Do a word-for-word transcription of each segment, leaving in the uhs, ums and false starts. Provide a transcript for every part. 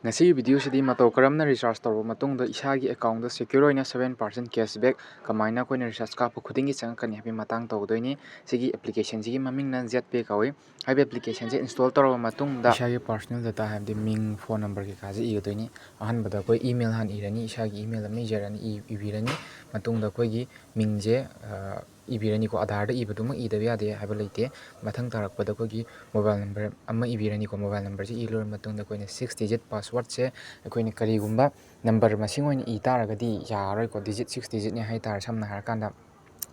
ꯉꯁꯤꯒꯤ ꯚꯤꯗꯤꯑꯣꯁꯤꯗꯤ ꯃꯇꯧ ꯀꯔꯝꯅ ꯔꯤꯆꯥꯔꯖ ꯇꯧꯔꯕ ꯃꯇꯨꯡꯗ ꯏꯁꯥꯒꯤ ꯑꯦꯀꯥꯎꯟꯗ ꯁꯦꯀ꯭ꯌꯨꯔ ꯑꯣꯏꯅ ꯁꯚꯦꯟ ꯄꯥꯔꯁꯦꯟ ꯀꯦꯁꯕꯦꯛ ꯀꯃꯥꯏꯅ ꯑꯩꯈꯣꯏꯅ ꯔꯤꯆꯥꯔꯖ ꯀꯥꯞꯄ ꯈꯨꯗꯤꯡꯒꯤ ꯆꯪꯉꯛꯀꯅꯤ ꯍꯥꯏꯕꯒꯤ ꯃꯇꯥꯡ ꯇꯧꯗꯣꯏꯅꯤ꯫ ꯁꯤꯒꯤ ꯑꯦꯄ꯭ꯂꯤꯀꯦꯁꯟꯁꯤꯒꯤ ꯃꯃꯤꯡꯅ ꯖꯦꯠ ꯄꯦ ꯀꯧꯏ꯫ ꯍꯥꯏꯔꯤꯕ ꯑꯦꯄ꯭ꯂꯤꯀꯦꯁꯟꯁꯦ ꯏꯟꯁꯇꯣꯜ ꯇꯧꯔꯕ ꯃꯇꯨꯡꯗ ꯏꯁꯥꯒꯤ ꯄꯥꯔꯁꯣꯅꯦꯜ ꯗꯇꯥ, ꯍꯥꯏꯕꯗꯤ ꯃꯤꯡ, ꯐꯣꯟ ꯅꯝꯕꯔ ꯀꯩꯀꯥꯁꯦ ꯏꯒꯗꯣꯏꯅꯤ꯫ ꯑꯍꯥꯟꯕꯗ ꯑꯩꯈꯣꯏ ꯏꯃꯦꯜ ꯍꯥꯟꯅ ꯏꯔꯅꯤ, ꯏꯁꯥꯒꯤ ꯏꯃꯦꯜ ꯑꯃ ꯏꯖꯔꯅꯤ, ꯏ-, ꯏꯕꯤꯔꯅꯤ꯫ ꯃꯇꯨꯡꯗ ꯑꯩꯈꯣꯏꯒꯤ ꯃꯤꯡꯁꯦ, ꯑ, ꯏꯕꯤꯔꯅꯤꯀꯣ꯫ ꯑꯙꯥꯔꯗ ꯏꯕꯗꯨꯃꯛ ꯏꯗꯕ ꯌꯥꯗꯦ ꯍꯥꯏꯕ ꯂꯩꯇꯦ꯫ ꯃꯊꯪ ꯇꯥꯔꯛꯄꯗ ꯑꯩꯈꯣꯏꯒꯤ ꯃꯣꯕꯥꯏꯜ ꯅꯝꯕꯔ ꯑꯃ ꯏꯕꯤꯔꯅꯤꯀꯣ꯫ ꯃꯣꯕꯥꯏꯜ ꯅꯝꯕꯔꯁꯤ ꯏ ꯂꯣꯏꯔꯕ ꯃꯇꯨꯡꯗ ꯑꯩꯈꯣꯏꯅ ꯁꯤꯛꯁ ꯗꯤꯖꯤꯠ ꯄꯥꯁꯋꯥꯔꯗꯁꯦ ꯑꯩꯈꯣꯏꯅ ꯀꯔꯤꯒꯨꯝꯕ ꯅꯝꯕꯔ ꯃꯁꯤꯡ ꯑꯣꯏꯅ ꯏ ꯇꯥꯔꯒꯗꯤ ꯌꯥꯔꯔꯣꯏꯀꯣ꯫ ꯗꯤꯖꯤꯠ ꯁꯤꯛꯁ ꯗꯤꯖꯤꯠꯅꯦ ꯍꯥꯏ ꯇꯥꯔꯦ, ꯁꯝꯅ ꯍꯥꯏꯔꯀꯥꯟꯗ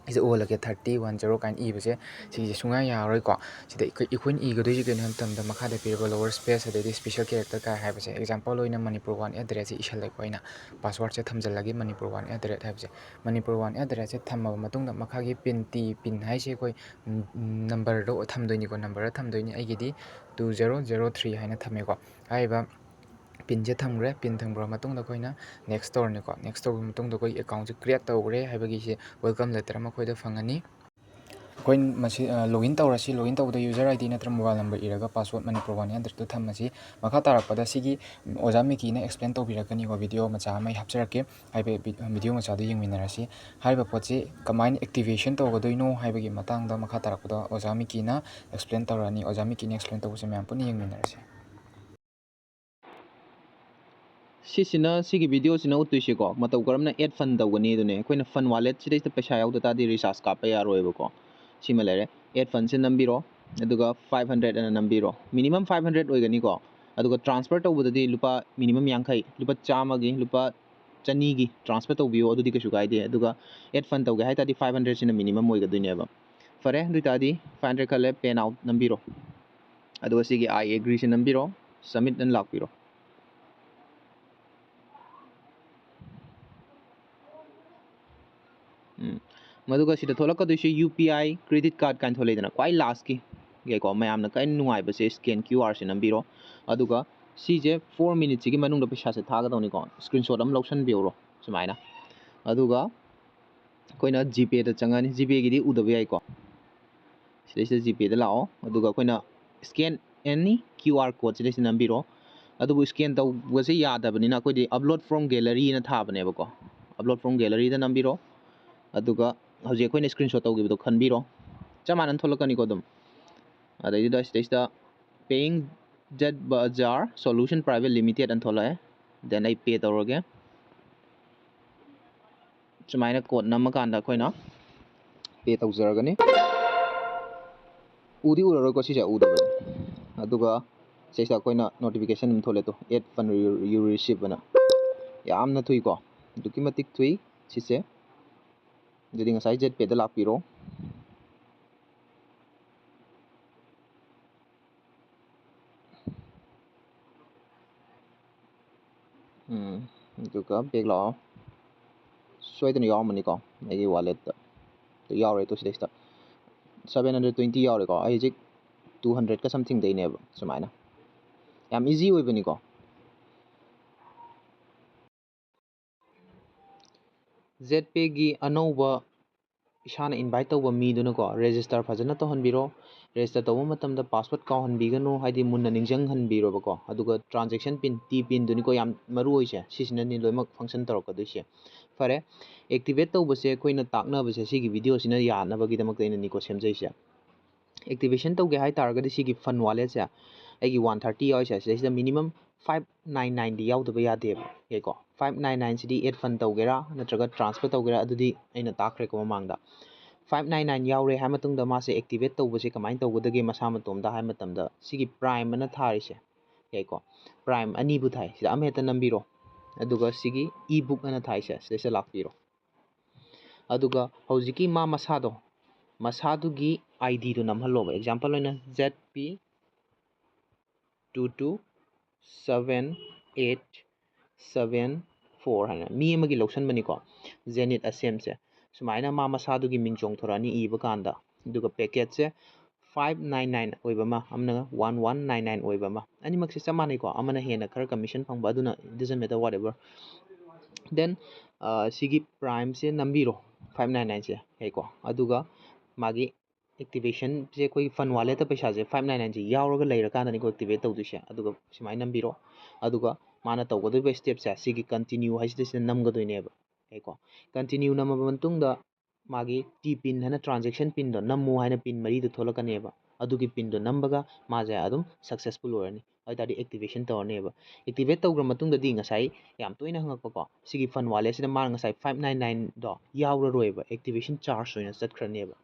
ꯁꯤꯁꯦ ꯑꯣꯜꯂꯒꯦ, ꯊꯥꯔꯇꯤ ꯋꯥꯟ ꯖꯦꯔꯣ ꯀꯥꯏꯅ ꯏꯕꯁꯦ, ꯁꯤꯁꯦ ꯁꯨꯡꯌꯥ ꯌꯥꯔꯔꯣꯏꯀꯣ꯫ ꯁꯤꯗ ꯑꯩꯈꯣꯏ, ꯑꯩꯈꯣꯏꯅ ꯏꯒꯗꯣꯏꯁꯦ ꯀꯩꯅꯣ ꯍꯥꯏꯕ ꯃꯇꯝꯗ, ꯃꯈꯥꯗ ꯄꯤꯔꯤꯕ lower space ꯑꯗꯩꯗꯤ special character ꯀꯥꯏ ꯍꯥꯏꯕꯁꯦ, ꯑꯦꯛꯖꯥꯝꯄꯜ ꯑꯣꯏꯅ ꯃꯅꯤꯄꯨꯔ ꯋꯥꯟ ꯑꯦꯠ ꯗ ꯔꯦꯠꯁꯦ ꯏꯁꯜꯂꯦꯀꯣ ꯑꯩꯅ꯫ ꯄꯥꯁꯋꯥꯔꯗꯁꯦ ꯊꯝꯖꯤꯜꯂꯒꯦ, Manipur one at the rate ꯍꯥꯏꯕꯁꯦ꯫ ꯃꯅꯤꯄꯨꯔ ꯋꯥꯟ ꯑꯦꯠ ꯗ ꯔꯦꯠꯁꯦ ꯊꯝꯃꯕ ꯃꯇꯨꯡꯗ ꯃꯈꯥꯒꯤ ꯄꯤꯟ, ꯇꯤ ꯄꯤꯟ ꯍꯥꯏꯁꯦ ꯑꯩꯈꯣꯏ, ꯎꯝ, ꯎꯝ, ꯅꯝꯕꯔꯗꯣ ꯊꯝꯗꯣꯏꯅꯤꯀꯣ꯫ ꯅꯝꯕꯔꯗ ꯊꯝꯗꯣꯏꯅꯤ꯫ ꯑꯩꯒꯤꯗꯤ ꯇꯨ ꯖꯦꯔꯣ ꯖꯦꯔꯣ ꯊ꯭ꯔꯤ ꯍꯥꯏꯅ ꯊꯝꯃꯦꯀꯣ꯫ ꯍꯥꯏꯔꯤꯕ ꯄꯤꯟꯁꯦ ꯊꯝꯈ꯭ꯔꯦ꯫ ꯄꯤꯟ ꯊꯝꯈ꯭ꯔꯕ ꯃꯇꯨꯡꯗ ꯑꯩꯈꯣꯏꯅ next ꯇꯧꯔꯅꯤꯀꯣ꯫ Next ꯇꯧꯔꯕ ꯃꯇꯨꯡꯗ ꯑꯩꯈꯣꯏꯒꯤ ꯑꯦꯀꯥꯎꯟꯁꯦ create ꯇꯧꯈ꯭ꯔꯦ ꯍꯥꯏꯕꯒꯤꯁꯦ welcome letter ꯑꯃ ꯑꯩꯈꯣꯏꯗ ꯐꯪꯉꯅꯤ꯫ ꯑꯩꯈꯣꯏ ꯃꯁꯤ, ꯑ, login ꯇꯧꯔꯁꯤ꯫ Login ꯇꯧꯕꯗ user ID ꯅꯠꯇ꯭ꯔꯒ ꯃꯣꯕꯥꯏꯜ ꯅꯝꯕꯔ ꯏꯔꯒ ꯄꯥꯁꯋꯥꯔꯗ ꯃꯅꯤꯄꯨꯔ ꯋꯥꯟ ꯑꯦꯠ ꯗ ꯔꯦꯠꯇꯨ ꯊꯝꯃꯁꯤ꯫ ꯃꯈꯥ ꯇꯥꯔꯛꯄꯗ ꯁꯤꯒꯤ, ꯎꯝ, ꯑꯣꯖꯥ ꯃꯤꯀꯤꯅ explain ꯇꯧꯕꯤꯔꯛꯀꯅꯤꯀꯣ꯫ ꯚꯤꯗꯤꯑꯣ ꯃꯆꯥ ꯑꯃ ꯑꯩ ꯍꯥꯞꯆꯔꯛꯀꯦ꯫ ꯍꯥꯏꯕꯗꯤ ꯚꯤ-, ꯚꯤꯗꯤꯑꯣ ꯃꯆꯥꯗꯨ ꯌꯦꯡꯃꯤꯟꯅꯔꯁꯤ꯫ ꯍꯥꯏꯔꯤꯕ ꯄꯣꯠꯁꯤ ꯀꯃꯥꯏꯅ activation ꯇꯧꯒꯗꯣꯏꯅꯣ ꯍꯥꯏꯕꯒꯤ ꯃꯇꯥꯡꯗ ꯃꯈꯥ ꯇꯥꯔꯛꯄꯗ ꯑꯣꯖꯥ ꯃꯤꯀꯤꯅ explain ꯇꯧꯔꯛꯑꯅꯤ꯫ ꯑꯣꯖꯥ ꯃꯤꯀꯤꯅ explain ꯇꯧꯕꯁꯦ ꯃꯌꯥꯝ ꯄꯨꯟꯅ ꯌꯦꯡꯃꯤꯟꯅꯔꯁꯤ꯫ ꯁꯤꯁꯤꯅ, ꯁꯤꯒꯤ ꯚꯤꯗꯤꯑꯣꯁꯤꯅ ꯎꯠꯇꯣꯏꯁꯦꯀꯣ, ꯃꯇꯧ ꯀꯔꯝꯅ add fund ꯇꯧꯒꯅꯤ ꯑꯗꯨꯅꯦ꯫ ꯑꯩꯈꯣꯏꯅ fund wallet ꯁꯤꯗꯩꯁꯤꯗ ꯄꯩꯁꯥ ꯌꯥꯎꯗ ꯇꯥꯔꯗꯤ recharge ꯀꯥꯞꯄ ꯌꯥꯔꯣꯏꯕꯀꯣ꯫ ꯁꯤꯃ ꯂꯩꯔꯦ, add fundꯁꯦ ꯅꯝꯕꯤꯔꯣ, ꯑꯗꯨꯒ five hundred ꯑꯅ ꯅꯝꯕꯤꯔꯣ꯫ Minimum five hundred ꯑꯣꯏꯒꯅꯤꯀꯣ꯫ ꯑꯗꯨꯒ transfer ꯇꯧꯕꯗꯗꯤ ꯂꯨꯄꯥ minimum ꯌꯥꯡꯈꯩ, ꯂꯨꯄꯥ ꯆꯥꯝꯃꯒꯤ, ꯂꯨꯄꯥ ꯆꯅꯤꯒꯤ transfer ꯇꯧꯕꯤꯌꯣ, ꯑꯗꯨꯗꯤ ꯀꯩꯁꯨ ꯀꯥꯏꯗꯦ꯫ ꯑꯗꯨꯒ add fund ꯇꯧꯒꯦ ꯍꯥꯏ ꯇꯥꯔꯗꯤ five hundred ꯁꯤꯅ minimum ꯑꯣꯏꯒꯗꯣꯏꯅꯦꯕ꯫ ꯐꯔꯦ, ꯑꯗꯨ ꯑꯣꯏ ꯇꯥꯔꯗꯤ five hundred ꯈꯜꯂꯦ, pay now ꯅꯝꯕꯤꯔꯣ꯫ ꯑꯗꯨꯒ ꯁꯤꯒꯤ "I agree" ꯁꯤ ꯅꯝꯕꯤꯔꯣ, submit ꯑꯅ ꯂꯥꯛꯄꯤꯔꯣ꯫ ꯎꯝ꯫ ꯃꯗꯨꯒ ꯁꯤꯗ ꯊꯣꯛꯂꯛꯀꯗꯣꯏꯁꯦ U P I credit card ꯀꯥꯏꯅ ꯊꯣꯛꯂꯛꯏꯗꯅ, ꯈ꯭ꯋꯥꯏ lastꯀꯤ꯫ ꯌꯥꯏꯀꯣ, ꯃꯌꯥꯝꯅ ꯈ꯭ꯋꯥꯏ ꯅꯨꯡꯉꯥꯏꯕꯁꯦ scan QR ꯁꯦ ꯅꯝꯕꯤꯔꯣ꯫ ꯑꯗꯨꯒ ꯁꯤꯁꯦ four minutesꯁꯤꯒꯤ ꯃꯅꯨꯡꯗ ꯄꯩꯁꯥꯁꯦ ꯊꯥꯒꯗꯧꯅꯤꯀꯣ꯫ Screenshot ꯑꯃ ꯂꯧꯁꯟꯕꯤꯍꯧꯔꯣ ꯁꯨꯃꯥꯏꯅ꯫ ꯑꯗꯨꯒ ꯑꯩꯈꯣꯏꯅ GPayꯗ ꯆꯪꯉꯅꯤ꯫ GPayꯒꯤꯗꯤ ꯎꯗꯕ ꯌꯥꯏꯀꯣ꯫ ꯁꯤꯗꯩꯁꯤꯗ GPayꯗ ꯂꯥꯛꯑꯣ꯫ ꯑꯗꯨꯒ ꯑꯩꯈꯣꯏꯅ scan any QR code ꯁꯤꯗꯩꯁꯤꯗ ꯅꯝꯕꯤꯔꯣ꯫ ꯑꯗꯨꯕꯨ scan ꯇꯧꯕꯁꯦ ꯌꯥꯗꯕꯅꯤꯅ ꯑꯩꯈꯣꯏꯗꯤ upload from gallery ꯅ ꯊꯥꯕꯅꯦꯕꯀꯣ꯫ Upload from gallery ꯗ ꯅꯝꯕꯤꯔꯣ꯫ ꯑꯗꯨꯒ ꯍꯧꯖꯤꯛ ꯑꯩꯈꯣꯏꯅ screenshot ꯇꯧꯈꯤꯕꯗꯣ ꯈꯟꯕꯤꯔꯣ꯫ ꯆꯞ ꯃꯥꯟꯅꯅ ꯊꯣꯛꯂꯛꯀꯅꯤꯀꯣ ꯑꯗꯨꯝ꯫ ꯑꯗꯩꯗꯨꯗ ꯁꯤꯗꯩꯁꯤꯗ paying Zet Bazaar Solution Private Limited ꯑꯅ ꯊꯣꯛꯂꯛꯑꯦ꯫ Then ꯑꯩ pay ꯇꯧꯔꯒꯦ꯫ ꯁꯨꯃꯥꯏꯅ code ꯅꯝꯃꯀꯥꯟꯗ ꯑꯩꯈꯣꯏꯅ pay ꯇꯧꯖꯔꯒꯅꯤ꯫ ꯎꯗꯤ ꯎꯔꯔꯣꯏꯀꯣ, ꯁꯤꯁꯦ ꯎꯗꯕꯅꯤ꯫ ꯑꯗꯨꯒ ꯁꯤꯁꯤꯗ ꯑꯩꯈꯣꯏꯅ notification ꯑꯃ ꯊꯣꯛꯂꯦ ꯇꯣ, "Ad fund you, you receive" ꯑꯅ꯫ ꯌꯥꯝꯅ ꯊꯨꯏꯀꯣ, ꯑꯗꯨꯛꯀꯤ ꯃꯇꯤꯛ ꯊꯨꯏ ꯁꯤꯁꯦ꯫ ꯑꯗꯨꯗꯤ ꯉꯁꯥꯏ Zet Pay ꯗ ꯂꯥꯛꯄꯤꯔꯣ꯫ ꯎꯝ, ꯑꯗꯨꯒ back ꯂꯥꯛꯑꯣ꯫ ꯁꯣꯏꯗꯅ ꯌꯥꯎꯔꯝꯃꯅꯤꯀꯣ ꯑꯩꯒꯤ wallet ꯇ꯫ ꯑꯗꯨ ꯌꯥꯎꯔꯦ ꯇꯣ ꯁꯤꯗꯩꯁꯤꯗ꯫ Seven hundred twenty ꯌꯥꯎꯔꯦꯀꯣ꯫ ꯑꯩ ꯍꯧꯖꯤꯛ two hundred ꯀ something ꯗꯩꯅꯦꯕ ꯁꯨꯃꯥꯏꯅ꯫ ꯌꯥꯝ easy ꯑꯣꯏꯕꯅꯤꯀꯣ꯫ Zet Pay ꯒꯤ ꯑꯅꯧꯕ ꯏꯁꯥꯅ invite ꯇꯧꯕ ꯃꯤꯗꯨꯅꯀꯣ, register ꯐꯖꯅ ꯇꯧꯍꯟꯕꯤꯔꯣ꯫ Register ꯇꯧꯕ ꯃꯇꯝꯗ password ꯀꯥꯎꯍꯟꯕꯤꯒꯅꯨ, ꯍꯥꯏꯗꯤ ꯃꯨꯟꯅ ꯅꯤꯡꯁꯤꯡꯍꯟꯕꯤꯔꯣꯕꯀꯣ꯫ ꯑꯗꯨꯒ transaction pin, T pin ꯗꯨꯅꯤꯀꯣ ꯌꯥꯝ ꯃꯔꯨ ꯑꯣꯏꯁꯦ, ꯁꯤꯁꯤꯅꯅꯤ ꯂꯣꯏꯅꯃꯛ function ꯇꯧꯔꯛꯀꯗꯣꯏꯁꯦ꯫ ꯐꯔꯦ, activate ꯇꯧꯕꯁꯦ ꯑꯩꯈꯣꯏꯅ ꯇꯥꯛꯅꯕꯁꯦ ꯁꯤꯒꯤ video ꯁꯤꯅ ꯌꯥꯅꯕꯒꯤꯗꯃꯛꯇ ꯑꯩꯅꯅꯤꯀꯣ ꯁꯦꯝꯖꯩꯁꯦ꯫ Activation ꯇꯧꯒꯦ ꯍꯥꯏ ꯇꯥꯔꯒꯗꯤ ꯁꯤꯒꯤ fund wallet ꯁꯦ ꯑꯩꯒꯤ one thirty ꯌꯥꯎꯔꯤꯁꯦ, ꯁꯤꯗꯩꯁꯤꯗ minimum five nine nine ꯗꯤ ꯌꯥꯎꯗꯕ ꯌꯥꯗꯦꯕ꯫ ꯌꯥꯏꯀꯣ? Five nine nine ꯁꯤꯗꯤ ad fund ꯇꯧꯒꯦꯔꯥ ꯅꯠꯇ꯭ꯔꯒ transfer ꯇꯧꯒꯦꯔꯥ, ꯑꯗꯨꯗꯤ ꯑꯩꯅ ꯇꯥꯛꯈ꯭ꯔꯦꯀꯣ ꯃꯃꯥꯡꯗ꯫ Five nine nine ꯌꯥꯎꯔꯦ ꯍꯥꯏ ꯃꯇꯨꯡꯗ ꯃꯥꯁꯦ activate ꯇꯧꯕꯁꯦ ꯀꯃꯥꯏꯅ ꯇꯧꯒꯗꯒꯦ ꯃꯁꯥ ꯃꯇꯣꯝꯗ ꯍꯥꯏ ꯃꯇꯝꯗ, ꯁꯤꯒꯤ Prime ꯑꯅ ꯊꯥꯔꯤꯁꯦ, ꯌꯥꯏꯀꯣ? Prime ꯑꯅꯤꯕꯨ ꯊꯥꯏ, ꯁꯤꯗ ꯑꯃ ꯍꯦꯛꯇ ꯅꯝꯕꯤꯔꯣ꯫ ꯑꯗꯨꯒ ꯁꯤꯒꯤ e-book ꯑꯅ ꯊꯥꯏꯁꯦ, ꯁꯤꯗꯩꯁꯤꯗ ꯂꯥꯛꯄꯤꯔꯣ꯫ ꯑꯗꯨꯒ ꯍꯧꯖꯤꯛꯀꯤ ꯃꯥ ꯃꯁꯥꯗꯣ, ꯃꯁꯥꯗꯨꯒꯤ ID ꯗꯣ ꯅꯝꯍꯜꯂꯣꯕ꯫ Example ꯑꯣꯏꯅ Z P two two seven eight seven four ꯍꯥꯏꯅ ꯃꯤ ꯑꯃꯒꯤ ꯂꯧꯁꯟꯕꯅꯤꯀꯣ, ꯖꯦꯅꯤꯠ ꯑꯁꯦꯝꯁꯦ꯫ ꯁꯨꯃꯥꯏꯅ ꯃꯥ ꯃꯁꯥꯗꯨꯒꯤ ꯃꯤꯡ ꯆꯣꯡꯊꯣꯔꯛꯑꯅꯤ ꯏꯕ ꯀꯥꯟꯗ꯫ ꯑꯗꯨꯒ package ꯁꯦ five nine nine ꯑꯣꯏꯕ ꯑꯃ, ꯑꯃꯅ one one nine nine ꯑꯣꯏꯕ ꯑꯃ꯫ ꯑꯅꯤꯃꯛꯁꯦ ꯆꯞ ꯃꯥꯟꯅꯩꯀꯣ, ꯑꯃꯅ ꯍꯦꯟꯅ ꯈꯔ commission ꯐꯪꯕ, ꯑꯗꯨꯅ it doesn't matter, whatever꯫ Then, ꯑ, ꯁꯤꯒꯤ Prime ꯁꯦ ꯅꯝꯕꯤꯔꯣ, five nine nine ꯁꯦ, ꯌꯥꯏꯀꯣ? ꯑꯗꯨꯒ ꯃꯥꯒꯤ ꯑꯦꯛꯇꯤꯚꯦꯁꯟꯁꯦ ꯑꯩꯈꯣꯏꯒꯤ ꯐꯟ ꯋꯥꯂꯦꯠꯇ ꯄꯩꯁꯥꯁꯦ ꯐꯥꯏꯚ ꯅꯥꯏꯟ ꯅꯥꯏꯟꯁꯦ ꯌꯥꯎꯔꯒ ꯂꯩꯔꯀꯥꯟꯗꯅꯤꯀꯣ ꯑꯦꯛꯇꯤꯚꯦꯠ ꯇꯧꯗꯣꯏꯁꯦ꯫ ꯑꯗꯨꯒ ꯁꯨꯃꯥꯏꯅ ꯅꯝꯕꯤꯔꯣ꯫ ꯑꯗꯨꯒ ꯃꯥꯅ ꯇꯧꯒꯗꯧꯔꯤꯕ ꯁ꯭ꯇꯦꯞꯁꯦ ꯁꯤꯒꯤ ꯀꯟꯇꯤꯅ꯭ꯌꯨ ꯍꯥꯏꯁꯤꯗ ꯁꯤꯗ ꯅꯝꯒꯗꯣꯏꯅꯦꯕ꯫ ꯀꯣ ꯀꯟꯇꯤꯅ꯭ꯌꯨ ꯅꯝꯃꯕ ꯃꯇꯨꯡꯗ ꯃꯥꯒꯤ ꯇꯤ ꯄꯤꯟ ꯍꯥꯏꯅ ꯇ꯭ꯔꯥꯟꯖꯦꯛꯁꯟ ꯄꯤꯟꯗꯣ ꯅꯝꯃꯨ ꯍꯥꯏꯅ ꯄꯤꯟ ꯃꯔꯤꯗꯣ ꯊꯣꯛꯂꯛꯀꯅꯦꯕ꯫ ꯑꯗꯨꯒꯤ ꯄꯤꯟꯗꯣ ꯅꯝꯕꯒ ꯃꯥꯁꯦ ꯑꯗꯨꯝ ꯁꯛꯁꯦꯁꯐꯨꯜ ꯑꯣꯏꯔꯅꯤ꯫ ꯑꯗꯨ ꯇꯥꯔꯗꯤ ꯑꯦꯛꯇꯤꯚꯦꯁꯟ ꯇꯧꯔꯅꯦꯕ꯫ ꯑꯦꯛꯇꯤꯚꯦꯠ ꯇꯧꯈ꯭ꯔ ꯃꯇꯨꯡꯗꯗꯤ ꯉꯁꯥꯏ ꯌꯥꯝ ꯇꯣꯏꯅ ꯍꯪꯉꯛꯄꯀꯣ ꯁꯤꯒꯤ ꯐꯟ ꯋꯥꯂꯦꯠꯁꯤꯗ ꯃꯥꯅ ꯉꯁꯥꯏ ꯐꯥꯏꯚ ꯅꯥꯏꯟ ꯅꯥꯏꯟꯗꯣ ꯌꯥꯎꯔꯔꯣꯏꯕ, ꯑꯦꯛꯇꯤꯚꯦꯁꯟ ꯆꯥꯔꯖ ꯑꯣꯏꯅ ꯆꯠꯈ꯭ꯔꯅꯦꯕ꯫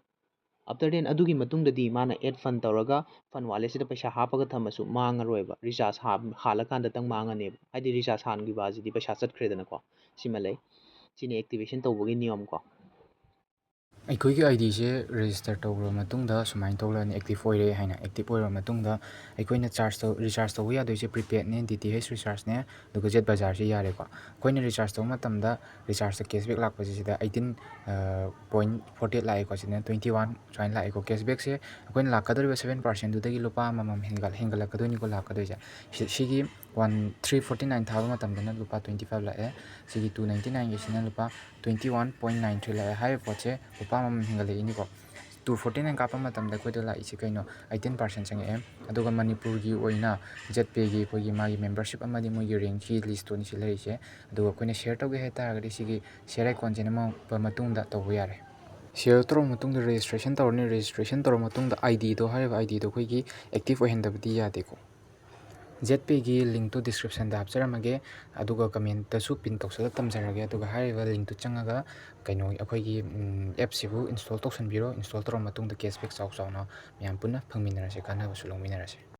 ꯑꯥꯐꯇꯔ ꯗꯦꯟ ꯑꯗꯨꯒꯤ ꯃꯇꯨꯡꯗꯗꯤ ꯃꯥꯅ ꯑꯦꯗ ꯐꯟ ꯇꯧꯔꯒ ꯐꯟ ꯋꯥꯂꯦꯠꯁꯤꯗ ꯄꯩꯁꯥ ꯍꯥꯞꯄꯒ ꯊꯝꯃꯁꯨ ꯃꯥꯡꯉꯔꯣꯏꯕ, ꯔꯤꯆꯥꯔꯖ ꯍꯥꯜꯂꯀꯥꯟꯗꯇꯪ ꯃꯥꯡꯉꯅꯦꯕ꯫ ꯍꯥꯏꯗꯤ ꯔꯤꯆꯥꯔꯖ ꯍꯥꯟꯈꯤꯕ ꯑꯁꯤꯗꯤ ꯄꯩꯁꯥ ꯆꯠꯈ꯭ꯔꯦꯗꯅꯀꯣ꯫ ꯁꯤꯃ ꯂꯩ꯫ ꯁꯤꯅꯤ ꯑꯦꯛꯇꯤꯚꯦꯁꯟ ꯇꯧꯕꯒꯤ ꯅꯤꯌꯣꯝ ꯀꯣ꯫ ꯑꯩꯈꯣꯏꯒꯤ ꯑꯥꯏ ꯗꯤꯁꯦ ꯔꯦꯖꯤꯁꯇꯔ ꯇꯧꯈ꯭ꯔꯕ ꯃꯇꯨꯡꯗ ꯁꯨꯃꯥꯏꯅ ꯊꯣꯛꯂꯛꯑꯅꯤ, ꯑꯦꯛꯇꯤꯚ ꯑꯣꯏꯔꯦ ꯍꯥꯏꯅ꯫ ꯑꯦꯛꯇꯤꯚ ꯑꯣꯏꯔꯕ ꯃꯇꯨꯡꯗ ꯑꯩꯈꯣꯏꯅ ꯆꯥꯔꯖ ꯇꯧ ꯔꯤꯆꯥꯔꯖ ꯇꯧꯕ ꯌꯥꯗꯣꯏꯁꯦ ꯄ꯭ꯔꯤꯄꯦꯗꯅꯦ, ꯗꯤ ꯇꯤ ꯑꯩꯆ ꯔꯤꯆꯥꯔꯖꯅꯦ, ꯑꯗꯨꯒ ꯖꯦꯠ ꯕꯖꯥꯔꯁꯦ ꯌꯥꯔꯦꯀꯣ꯫ ꯑꯩꯈꯣꯏꯅ ꯔꯤꯆꯥꯔꯖ ꯇꯧꯕ ꯃꯇꯝꯗ ꯔꯤꯆꯥꯔꯖꯇ ꯀꯦꯁꯕꯦꯛ ꯂꯥꯛꯄꯁꯦ ꯁꯤꯗ ꯑꯩꯠꯇꯤꯟ ꯄꯣꯏꯟ ꯐꯣꯔꯇꯤ ꯑꯩꯠ ꯂꯥꯛꯑꯦꯀꯣ꯫ ꯁꯤꯗꯅ ꯇ꯭ꯋꯦꯟꯇꯤ ꯋꯥꯟ ꯁꯨꯃꯥꯏꯅ ꯂꯥꯛꯑꯦꯀꯣ꯫ ꯀꯦꯁꯕꯦꯛꯁꯦ ꯑꯩꯈꯣꯏꯅ ꯂꯥꯛꯀꯗꯧꯔꯤꯕ ꯁꯕꯦꯟ ꯄꯥꯔꯁꯦꯟꯗꯨꯗꯒꯤ ꯂꯨꯄꯥ ꯑꯃꯃꯝ ꯍꯦꯟꯒꯠ ꯍꯦꯟꯒꯠꯂꯛꯀꯗꯣꯏꯅꯤꯀꯣ ꯂꯥꯛꯀꯗꯣꯏꯁꯦ꯫ ꯁꯤ ꯁꯤꯒꯤ ꯋꯥꯟ ꯊ꯭ꯔꯤ ꯐꯣꯔꯇꯤ ꯅꯥꯏꯟ ꯊꯥꯕ ꯃꯇꯝꯗꯅ ꯂꯨꯄꯥ ꯇ꯭ꯋꯦꯟꯇꯤ ꯐꯥꯏꯚ ꯂꯥꯛꯑꯦ꯫ ꯁꯤꯒꯤ ꯇꯨ ꯅꯥꯏꯟꯇꯤ ꯅꯥꯏꯟꯒꯤꯁꯤꯅ ꯂꯨꯄꯥ twenty one point nine three ꯂꯥꯛꯑꯦ꯫ ꯍꯥꯏꯔꯤꯕ ꯄꯣꯠꯁꯦ ꯂꯨꯄꯥ ꯑꯃꯃꯝ ꯍꯦꯟꯒꯠꯂꯛꯏꯅꯤꯀꯣ꯫ ꯇꯨ ꯐꯣꯔꯇꯤ ꯅꯥꯏꯟ ꯀꯥꯞꯄ ꯃꯇꯝꯗ ꯑꯩꯈꯣꯏꯗ ꯂꯥꯛꯏꯁꯦ ꯀꯩꯅꯣ? ꯑꯩꯠꯇꯤꯟ ꯄꯥꯔꯁꯦꯟ ꯆꯪꯉꯛꯑꯦ꯫ ꯑꯗꯨꯒ ꯃꯅꯤꯄꯨꯔꯒꯤ ꯑꯣꯏꯅ ꯖꯦꯠ ꯄꯦꯒꯤ ꯑꯩꯈꯣꯏꯒꯤ ꯃꯥꯒꯤ ꯃꯦꯝꯕꯔꯁꯤꯞ ꯑꯃꯗꯤ ꯃꯣꯏꯒꯤ ꯔꯦꯡꯀꯤ ꯂꯤꯁꯇꯨꯅꯤ ꯁꯤ ꯂꯩꯔꯤꯁꯦ꯫ ꯑꯗꯨꯒ ꯑꯩꯈꯣꯏꯅ ꯁꯤꯌꯔ ꯇꯧꯒꯦ ꯍꯥꯏ ꯇꯥꯔꯒꯗꯤ ꯁꯤꯒꯤ ꯁꯤꯌꯔ ꯑꯥꯏꯀꯣꯟꯁꯦ ꯅꯝꯃꯛꯄ ꯃꯇꯨꯡꯗ ꯇꯧꯕ ꯌꯥꯔꯦ꯫ ꯁꯤꯌꯔ ꯇꯧꯔꯕ ꯃꯇꯨꯡꯗ ꯔꯦꯖꯤꯁꯇ꯭ꯔꯦꯁꯟ ꯇꯧꯔꯅꯤ꯫ ꯔꯦꯖꯤꯁꯇ꯭ꯔꯦꯁꯟ ꯇꯧꯔꯕ ꯃꯇꯨꯡꯗ ꯑꯥꯏ ꯗꯤꯗꯣ, ꯍꯥꯏꯔꯤꯕ ꯑꯥꯏ ꯗꯤꯗꯣ ꯑꯩꯈꯣꯏꯒꯤ ꯑꯦꯛꯇꯤꯚ ꯑꯣꯏꯍꯟꯗꯕꯗꯤ ꯌꯥꯗꯦꯀꯣ꯫ ꯖꯦꯠ ꯄꯦꯒꯤ ꯂꯤꯡꯛꯇꯣ ꯗꯤꯁꯀ꯭ꯔꯤꯞꯁꯟꯗ ꯍꯥꯞꯆꯔꯝꯃꯒꯦ, ꯑꯗꯨꯒ ꯀꯃꯦꯟꯇꯁꯨ ꯄꯤꯟ ꯇꯧꯁꯜꯂ ꯊꯝꯖꯔꯒꯦ꯫ ꯑꯗꯨꯒ ꯍꯥꯏꯔꯤꯕ ꯂꯤꯡꯛꯇꯨ ꯆꯪꯉꯒ ꯀꯩꯅꯣ ꯑꯩꯈꯣꯏꯒꯤ, ꯎꯝ, ꯑꯦꯞꯁꯤꯕꯨ ꯏꯟꯁꯇꯣꯜ ꯇꯧꯁꯟꯕꯤꯔꯣ꯫ ꯏꯟꯁꯇꯣꯜ ꯇꯧꯔꯕ ꯃꯇꯨꯡꯗ ꯀꯦꯁꯕꯦꯛ ꯆꯥꯎ ꯆꯥꯎꯅ ꯃꯌꯥꯝ ꯄꯨꯟꯅ ꯐꯪꯃꯤꯟꯅꯔꯁꯦ, ꯀꯥꯟꯅꯕꯁꯨ ꯂꯧꯃꯤꯟꯅꯔꯁꯦ꯫